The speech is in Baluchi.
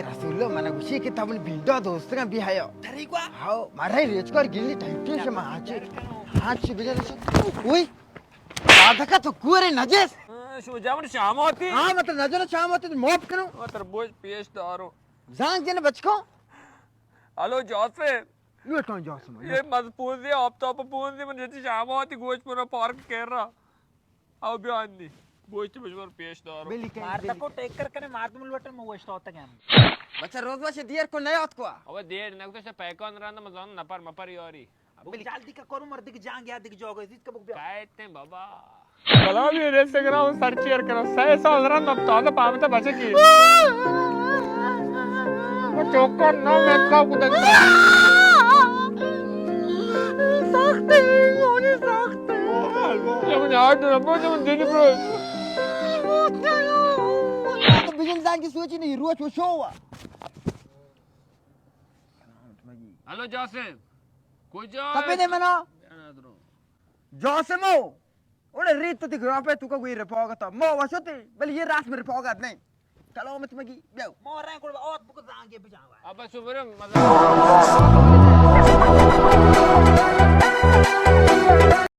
رسول، من گوشی کہ تمن بینڈا دوستگاں بی حیا۔ تری کو؟ ہاو، مارے ریچکار گلی ٹائٹی شما ہاچی۔ ہاچی بجن۔ اوئی۔ دادکا تو کورے نجس۔ شو جامن شاماتی؟ ہاں، مطلب نجن شاماتی تو معاف کرو۔ مطلب بوجھ پیش دارو۔ زانگ جن بچکو۔ ہلو جاسم۔ لوٹاں جاسم، یہ مز پونزی، آفتاب پونزی، من جتی شاماتی گوش پورا پارک کر رہا۔ او بیان دی۔ گوشت بجور پیش دارو۔ بلی کن، مارتا بلی کو کن۔ ٹیک کر کنے مردم لوٹن مو وشتاتا گم۔ بچہ روز وش دیر کو نیات کو۔ او دیر نکتش پیکان رند مزان نپر مپر یاری۔ بلی جلدی کا کرو مردی کی جان گیا دیگه جاگه زیت کا بک بیا۔ کایتے بابا۔ سلام، یہ ریسٹگرام سر چیئر کرو۔ سہ سال رند اب تازہ پامتا بچکی۔ وہ چوکر نہ لکھا کتا۔ سخت ہے، وہ نہیں سخت ہے۔ یہ مجھے آج نہ پہنچے، من دینی پڑو۔ تو بجن زنگ سوچی نہیں، روچ وہ شو ہوا۔ ہلو جاسم، کجا؟ کپے دے منا۔ جاسمو، اوڑے ریت تو تک راپے تو کا کوئی رپاگتا۔ ما وشتے، بل یہ راس میں رپاگت نہیں۔ سلامت مگی، بیو۔ ما رنگ کڑ آت بک زانگے بجاوا۔ ابا شو برم، مزہ۔